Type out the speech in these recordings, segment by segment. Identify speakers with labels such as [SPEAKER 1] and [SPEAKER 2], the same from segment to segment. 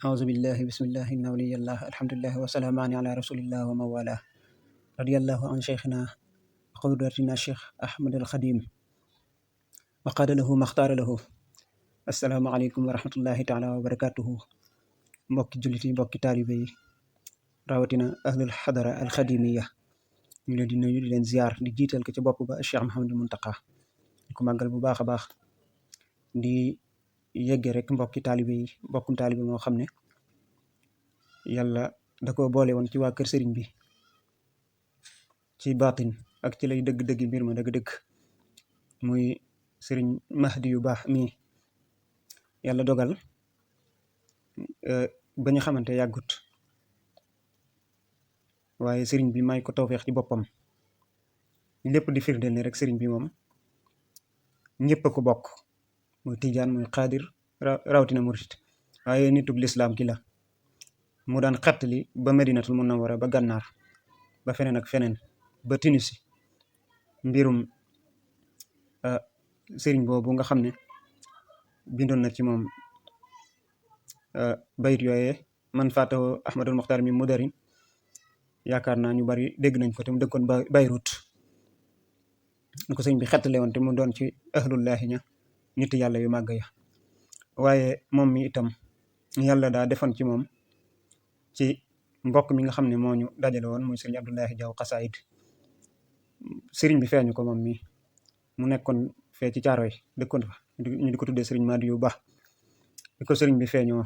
[SPEAKER 1] أعوذ بالله بسم الله إن ولي الله الحمد لله وسلامان على رسول الله ومن والاه رضي الله عن شيخنا وقدوتنا الشيخ أحمد الخديم وقاد له ما اختار له السلام عليكم ورحمة الله تعالى وبركاته mbokki jullit yi mbokki taalibe yi rawatina ahlul xadara alxadimiya ñu leen di nuyu di leen ziar di jiital ko ci bopp ba Cheikh Mouhamadul Muntaqa di ko màggal bu baax a baax di yegge rek mbokki taalibe yi mbokkum taalibe moo xam ne yàlla da ko boole woon ci waa kër sëriñ bi ci baatin ak ci lay dëgg-dëgg mbir ma dëgg-dëgg muy sëriñ Mahdi yu baax mii yàlla dogal ba ñu xamante yàggut waaye sëriñ bi may ko tawfeex ci boppam lépp di firndeel ne rek sëriñ bi moom ñëpp a ko bokk muy tijaan muy xaadir rawatina murit waaye nitug lislaam ki la mu daan xettali ba Medinatul Munawwara ba gànnaar ba feneen ak feneen ba Tunisie mbirum sëriñ boobu nga xam ne bindoon na ci moom bayit yooyee man faatahu Ahmadul Muxtaar mi mudarin yaakaar naa ñu bari dégg nañ ko te mu dëkkoon Bayrut ñu ko sëriñ bi xettale woon te mu doon ci ahlullaahi ña nit yàlla yu màgg ya waaye moom mi itam yàlla daa defoon ci moom ci mbokk mi nga xam ne moo ñu dajale woon muy sëriñ Abdullahi Jaw xasaayid sëriñ bi feeñu ko moom mi mu nekkoon fee ci caaro yi dëkkoon fa ñu di ko tuddee sëriñ Madi yu baax bi ko sëriñ bi feeñoo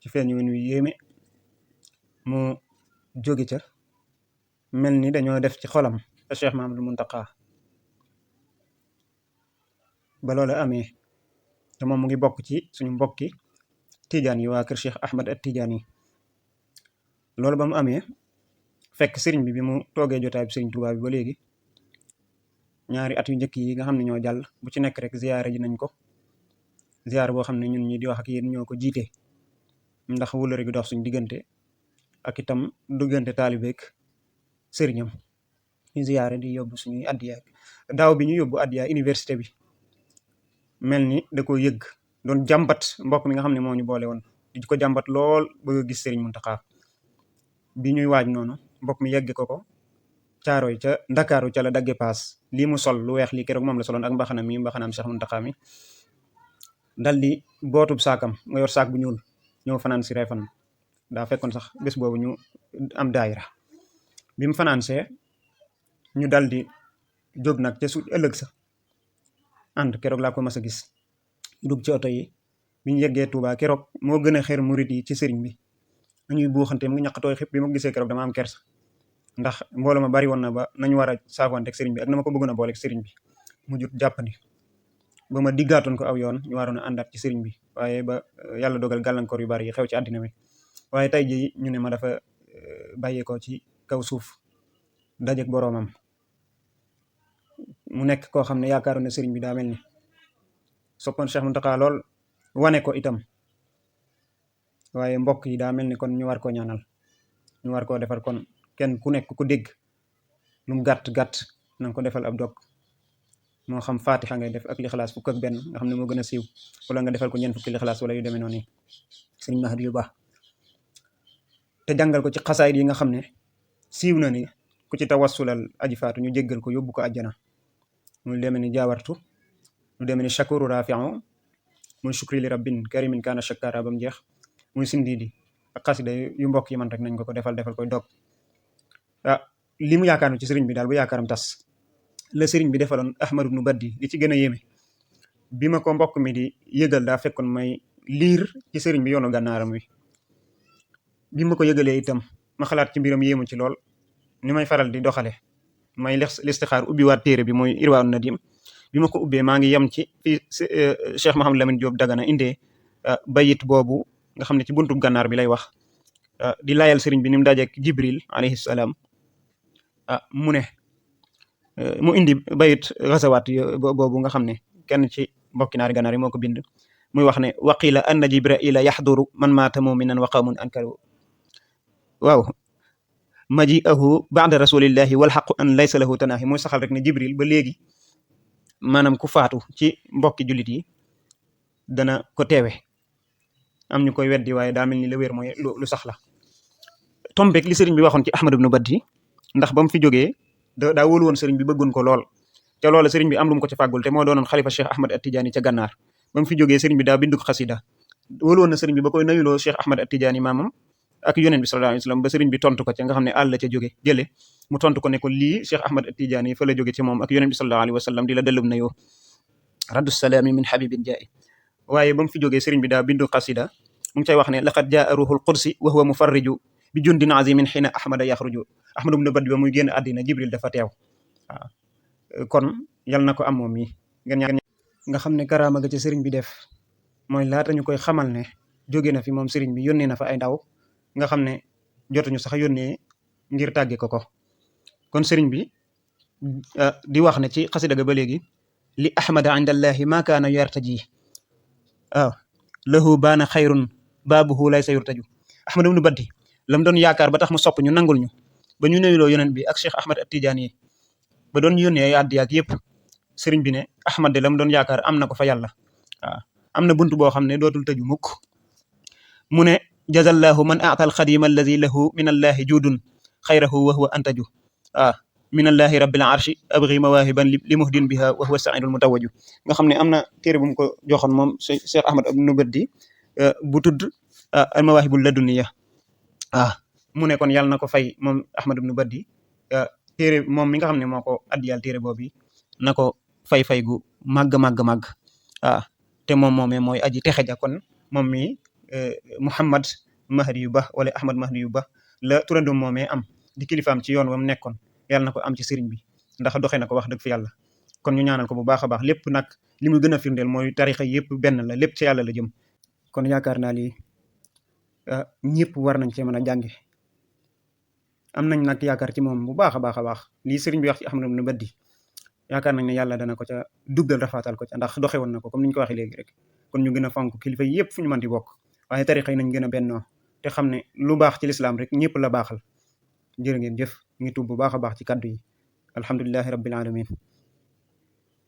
[SPEAKER 1] ci feeñu wen wi yéeme mu jóge ca mel ni dañoo def ci xolam a Cheikh Mahamadul Muntaqa ba loolu amee te moom mu ngi bokk ci suñu mbokki tijaan yi waa kër Cheikh Ahmad at Tijaan yi loolu ba mu amee fekk sëriñ bi mu toogee jotaay bi sëriñ Tuubaa bi ba léegi ñaari at yu njëkk yi nga xam ne ñoo jàll bu ci nekk rek ziyaare ji nañ ko ziyaar boo xam ne ñun ñi di wax ak yéen ñoo ko jiite ndax wëllëre gi dox suñu diggante ak itam diggante taalibeek sëriñam ñu ziyaare di yóbbu suñuy addiya daaw bi ñu yóbbu addiya université bi mel ni da ko yëgg doon jàmbat mbokk mi nga xam ne moo ñu boole woon di ko jàmbat lool bëgg a gis sëriñ Muntaqa bi ñuy waaj noonu mbokk mi yegg ko caaroy ca ndakaaru ca la dagge paas lii mu sol lu weex lii keroog moom la soloon ak mbaxanaam Cheikh Muntaqa mi dal di bootub saakam nga yor saak bu ñuul ñëw fanaan si Refan daa fekkoon sax bés boobu ñu am daayira bi mu fanaan see ñu dal di jóg nag ca su ëllëg sa ànd keroog laa ko mas a gis dugg ci oto yi bi ñu yeggee Touba keroog moo gën a xeer murit yi ci sëriñ bi ñuy buuxante mu ñaqatooy xëpp bi ma gisee keroog dama am kersa ndax mbooloo ma bari woon na ba nañu war a saafante ak sëriñ bi ak na ma ko bëggoon a booleeg sëriñ bi mu jut jàppandi ba ma diggaatoon ko aw yoon ñu waroon a àndaat ci sëriñ bi waaye ba yàlla dogal gàllankoor yu bari yi xew ci àddina bi waaye tey ji ñu ne ma dafa bàyyeekoo ci kaw suuf dajeek boroomam mu nekk koo xam ne yaakaaroon na sëriñ bi daa mel ni soppoon Cheikh Muntaqa lool wane ko itam waaye mbokk yi daa mel ni kon ñu war koo ñaanal ñu war koo defal kon kenn ku nekk ku dégg lu mu gàtt-gàtt na nga ko defal ab dog moo xam faatixa ngay def ak lixlaas fukk ak benn nga xam ne moo gën a siiw wala nga defal ko ñeent fukki lixlaas wala yu demee noonu sëriñ Mahdi yu baax te jàngal ko ci xasaayid yi nga xam ne siiw na ni ku ci tawassulal aji faatu ñu jéggal ko yóbbu ko àjjana muy demee ni jaawartu lu demee ni shakuru rafi'u muy shukri li rabbin karimin kaana shakara ba mu jeex muy sindiidi ak xasida yu mbokk yi man rek nañ ko defal koy dog li mu yaakaar ci sëriñ bi daal bu yaakaaram tas la sëriñ bi defaloon Ahmadu ibnu Baddi li ci gën a yéeme bi ma ko mbokk mi di yëgal daa fekkoon may liir ci sëriñ bi yoonu gànnaaram wi bi ma ko yëgalee itam ma xalaat ci mbiram yéemu ci lool ni may faral di doxale may listixaar ubbi waat téere bi mooy Irwaa Nadim bi ma ko ubbee maa ngi yem ci fii Cheikh Mouhamadou Lamine Diop Dagana indee bayit boobu nga xam ne ci buntu gànnaar bi lay wax di layal sëriñ bi ni mu dajeek Jibril alayhi salaam mu ne mu indi bayit gasawaat boobu nga xam ne kenn ci mbokki naari gànnaar yi moo ko bind muy wax ne waqila anna jibraila yaxduru man maata muminan wa qawmun ankaru waaw maji'ahu ba'da rasulillahi wal xaqu an laysa lahu tanaahi muy saxal rek ne Jibril ba léegi maanaam ku faatu ci mbokki jullit yi dana ko teewe am ñu koy weddi waaye daa mel ni la wér mooy lu sax la tombeek li sëriñ bi waxoon ci Ahmad ibnu Baddi ndax ba mu fi jógee daa wóolu woon sëriñ bi bëggoon ko lool te loola sëriñ bi am lu mu ko ci fàggul te moo doonoon xalifa Cheikh Ahmad At-Tijaani ca gànnaar ba mu fi jógee sëriñ bi daa bindu ko xasida wóolu woon na sëriñ bi ba koy nayuloo Cheikh Ahmad At-Tijaani maamam ak yonent bi sallallahu alayhi wasallam ba sëriñ bi tontu ko ca nga xam ne àll la ca jóge jële mu tontu ko ne ko lii Cheikh Ahmad At-Tijaani fa la jóge ci moom ak yonent bi sallallahu alayhi wasallam di la dellum na yoo raddu salaami min habibin jaa'i waaye ba mu fi jógee sëriñ bi daa bindu xasida mu ngi cay wax ne laqad jaa ruhul qudsi wa huwa mufarriju bi jundin azimin xiina ahmada yaxruju Ahmad ibnu Baddi ba muy génn àddina Jibril dafa teew waaw kon yal na ko am moom yi nga xam ne karaama ga ca sëriñ bi def mooy laata ñu koy xamal ne jóge na fi moom sëriñ bi yónnee na fa ay ndaw nga xam ne jotuñu sax yónnee ngir tàgge ko kon sëriñ bi di wax ne ci xasida ga ba léegi li ahmada inda allahi ma kaana yartaji waaw lahu baana xayrun baabuhu laysa yurtaju Ahmad ibnu Baddi lam doon yaakaar ba tax mu sopp ñu nangul ñu ba ñu nuyuloo yonent bi ak Cheikh Ahmad At-Tijaani yi ba doon yónnee ay addiya ak yëpp sëriñ bi ne Ahmad de lam doon yaakaar am na ko fa yàlla waaw am na bunt boo xam ne dootul tëju mukk mu ne jazallahu man a'ta al-xadima alladi lahu min allahi juudun xayrahu wa huwa antaju min allahi rabbil arshi abghi mawahiban li muhdin biha wa huwa saidul mutawaju nga xam ne am na téere bu mu ko joxoon moom Cheikh Ahmad ibnu Baddi bu tudd al mawahibul laduniya mu ne kon yàlla na ko fay moom Ahmad ibnu Baddi téere moom mi nga xam ne moo ko addiyal téere boobu na ko fay gu màgg te moom moomee mooy aji texe ja kon moom mi Muhammad Mahdi yu ba wala Ahmad Mahdi yu ba la turandoom moomee am di kilifaam ci yoon wam nekkoon yàlla na ko am ci sëriñ bi ndax doxee na ko wax dëgg fi yàlla kon ñu ñaanal ko bu baax a baax lépp nag li mu gën a firndeel mooy tarixa yëpp benn la lépp ci yàlla la jëm kon yaakaar naa lii ñëpp war nañ cee mën a jànge am nañ nag yaakaar ci moom bu baax a baax lii sëriñ bi wax ci Ahmad ibnu Baddi yaakaar nañ ne yàlla dana ko ca duggal rafaatal ko ca ndax doxe woon na ko comme ni ñu ko waxee léegi rek kon ñu gën a fonk kilifa yëpp fu ñu mën di bokk waaye tarixa yi nañ gën a bennoo te xam ne lu baax ci lislaam rek ñëpp la baaxal jërë ngeen jëf ngi tuub bu baax a baax ci kaddu yi alhamdulillahi rabbil alamin